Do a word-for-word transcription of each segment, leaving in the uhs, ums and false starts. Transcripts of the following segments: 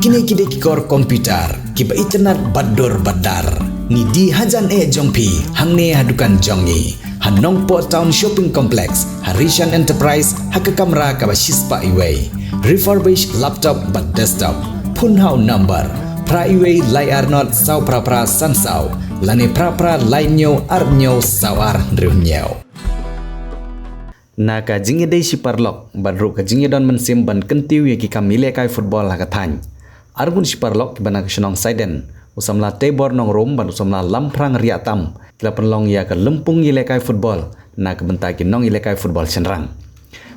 Kine ki dei ki kor computer kiba itynnad bad dur bad dar. Ngi die hajan eh jong phi hangne ha dukan jong ngi ha Nongpoh Town Shopping Complex, ha Rishan Enterprise, ha ka kamra kaba shispah iwei. Refurbished laptop bad desktop. Phone ha u number phra iwei lai ar not saw phra phra san saw lane phra phra lai hynñiew ar hynñiew saw ar hynriew hynñiew. Na ka jingïadei shi paralok bad ruh ka jingïadon mynsiem ban kyntiew ïa ki kam ïalehkai football ha ka thaiñ, arngut shi paralok kiba na ka shnong Saiden, u samla Teibor Nongrum bad u samla Lamphrang Riahtam, ki la pynlong ïa ka lympung ïalehkai football na ka bynta ki nongïalehkai football shynrang.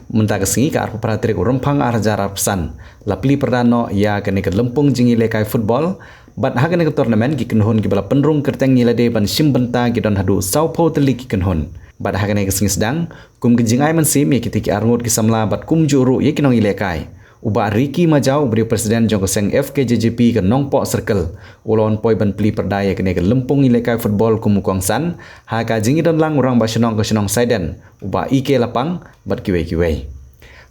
Mynta ka sngi, ka arphew phra tarik u Rymphang ar hajar arphew san, la plie pyrda noh ïa kane ka lympung jingïalehkai football. Bad ha kane ka tournament, ki kynhun kiba la pynrung kyrteng ïa lade ban shim bynta ki don haduh sawphew tylli ki kynhun. Bad ha kane ka sngi sdang, kum ka jingai mynsiem ïa kita ki arngut ki samla bad kumjuh ruh ïa ki nongïalehkai, u Bah Ricky Majaw, uba dei u president jong ka seng F K J J P ka Nongpoh Circle, u la wan poi ban plie pyrda ïa kane ka lympung ïalehkai football kum u kongsan ha ka jingïadon lang u rangbah shnong ka shnong Saiden, u Bah E K Lapang, bad kiwei kiwei.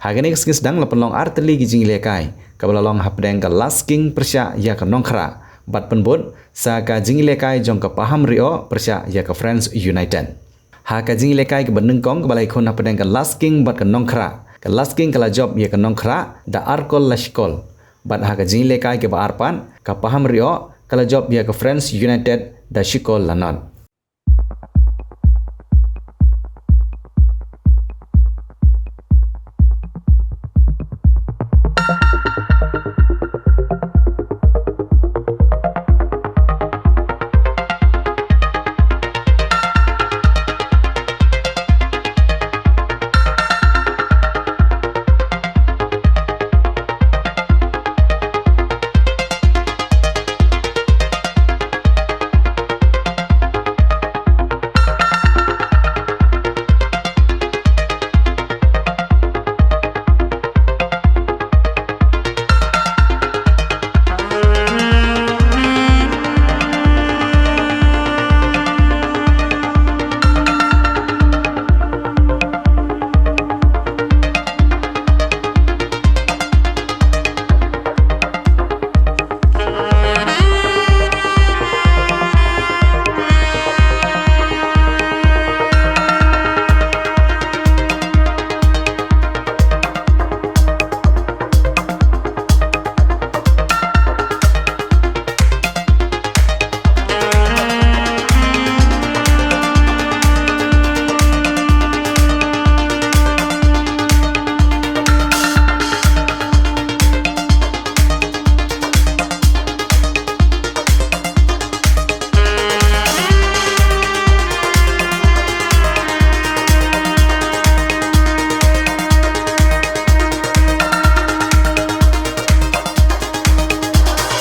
Ha kane ka sngi sdang la pynlong ar tylli ki jingïalehkai, kaba la long hapdeng ka Last King pyrshah ïa ka Nongkhrah, bad pynbud sa ka jingïalehkai jong ka Paham Ri-oh pyrshah ïa ka Friends United. Ha ka jingïalehkai kaba nyngkong, kaba la ïakhun hapdeng ka Last King bad ka Nongkhrah, ka Last King ka la jop ïa ka Nongkhrah da ar kol la shi kol. Bad ha ka jingïalehkai kaba ar pat, ka Paham Ri-oh ka la jop ïa ka Friends United da shi kol la not.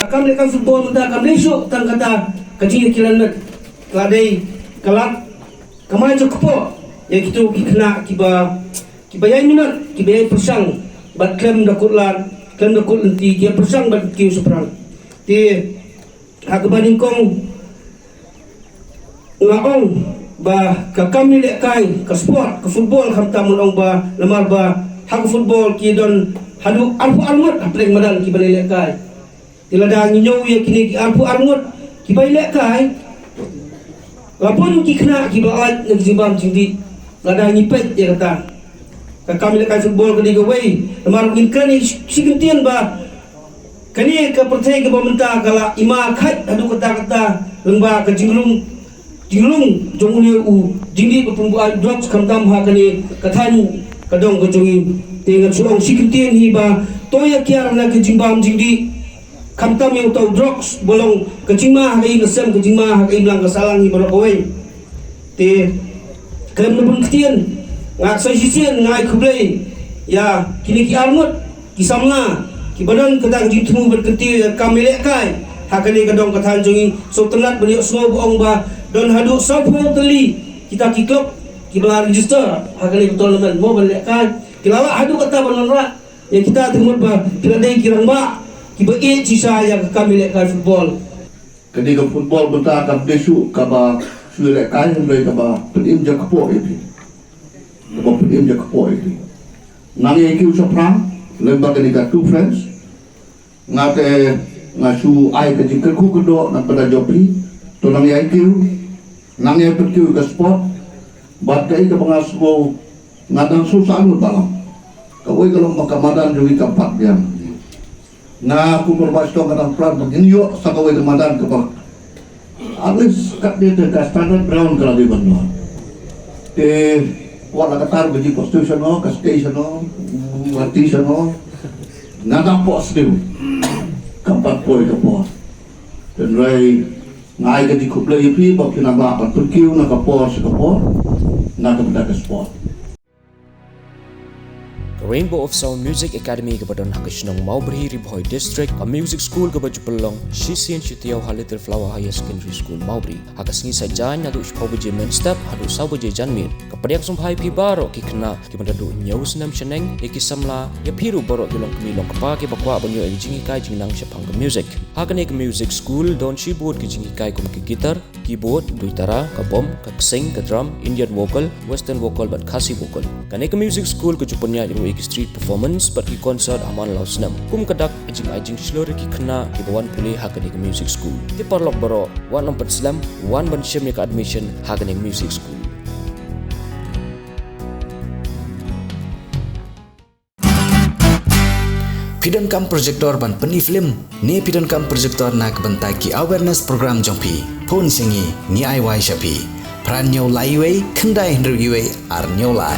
Kam leh kam football mynta kam leh shuh tang kata ka jingkilan met. Ka dei ka lad kamai jong kpoh ïa kito ki khynnah kiba, kiba ïai minot, kiba ïai pyrshang bad khlem da kut lad, khlem da kut lynti, ki ïai pyrshang bad kiew shaphrang. Te ha kaba nyngkong nga ong ba ka kam ïalehkai, ka sport, ka football, khamtam ngan ong ba namar ba ha ka football ki don haduh arphew ar ngut hapdeng madan kiba ïalehkai. Te lada ngi ñiew ïa kine ki arphew ar ngut kiba ïalehkai, la bun ki khynnah kiba lait na ki jingbam jingdih. Lada ngi peit ïa kata, ka kam ïalehkai football ka dei kawei. Namar ngin kren ïa shi kyntien ba kane ka pyrthei kaba mynta ka la ima khait haduh katta katta lyngba ka jingrung, jingrung jong une u jingdih ba pynbuaid drugs khamtam ha kane ka thaiñ ka dong ka jong ngi. Te ngan shu ong shi kyntien hi ba to ïa kiar na ka jingbam jingdih khamtam ïa uta u drugs ba long ka jingma ha ka ïing ka sem, ka jingma ha ka imlang ka sahlang hi baroh kawei. Te khlem da bun ktien, nga sa shisien nga ai khublei ïa kine ki arngut ki samla kiba don kata ka jingthmu ban kyntiew ïa ka kam ïalehkai ha kane ka dong ka thaiñ jong ngi. Sngewtynnat ban ïohsngew ba ong ba don haduh sawphew tylli kita ki club kiba la register ha kane ka tournament mo ban lehkai. Ki la lah haduh kata ban wanrah ïa kita, te mut ba ki la dei ki rangbah kiba ïeit shisha ïa ka kam ïalehkai football. Kane ka football mynta kam dei shuh kaba shu ïalehkai, hynrei kaba pynim ja kpoh ïa phi. Kaba pynim ja kpoh ïa phi. Nang ïa kiew shaphrang lem bad kane ka Two Friends. Nga te nga shu ai ka jingkyrkhu kyrdoh na ka bynta jong phi. To nang ïai kiew, nang ïai pynkiew ka sport. Bad kaei kaba nga sngew, nga dang shu salut bha. Kawei ka long ba ka madan jong ngi kam pat biang. Nga kum u Bah Shtong nga dang plan ba ngin ïoh sa kawei ka madan kaba at least katne te ka standard ground ka la dei ban long. Te wat la ka tar ba jingphohsniew shano, ka stei shano, mm, ka ti shano. Nga dang phohsniew. Kam pat poi ka por. Hynrei nga ai ka jingkhublei ïa phi ba phi nang lah ban pynkiew na ka por sha ka por na ka bynta ka sport. Ka Rainbow of Sound Music Academy kaba don ha ka shnong Mawbri, Ri Bhoi District, ka music school kaba ju pynlong shisien shi taïew ha Little Flower Higher Secondary School, Mawbri. Ha ka sngi Saitjaiñ naduh shiphew baje mynstep haduh saw baje janmiet. Ka pdiang sngewbha ïa phi baroh ki khynnah kiba naduh hynñiew snem shaneng, ïa ki samla, ïa phi ruh baroh ki longkmie longkpa kiba kwah ban ïoh ïa ka jinghikai jingnang shaphang ka music. Ha kane ka music school don shibun ki jinghikai kum ka guitar, keyboard, duitara, ka bom, ka ksing, ka drum, Indian vocal, western vocal bad Khasi vocal. Kane ka music school ka ju pynïaid ruh ïa ki street performance bad ki concert ha man la u snem. Kum ka dak ka jingai jingshlur ïa ki khynnah kiba wan pule ha kane ka music school. Te paralok baroh, wat nym pynslem, wan ban shim ïa ka admission ha kane ka music school. Phi donkam projector ban pyni film ne phi donkam projector na ka bynta ki awareness program jong phi? Phone sha ngi, ngi ai wai sha phi. Phra hynñiew lai wei, khyndai hynriew wei, ar hynñiew lai.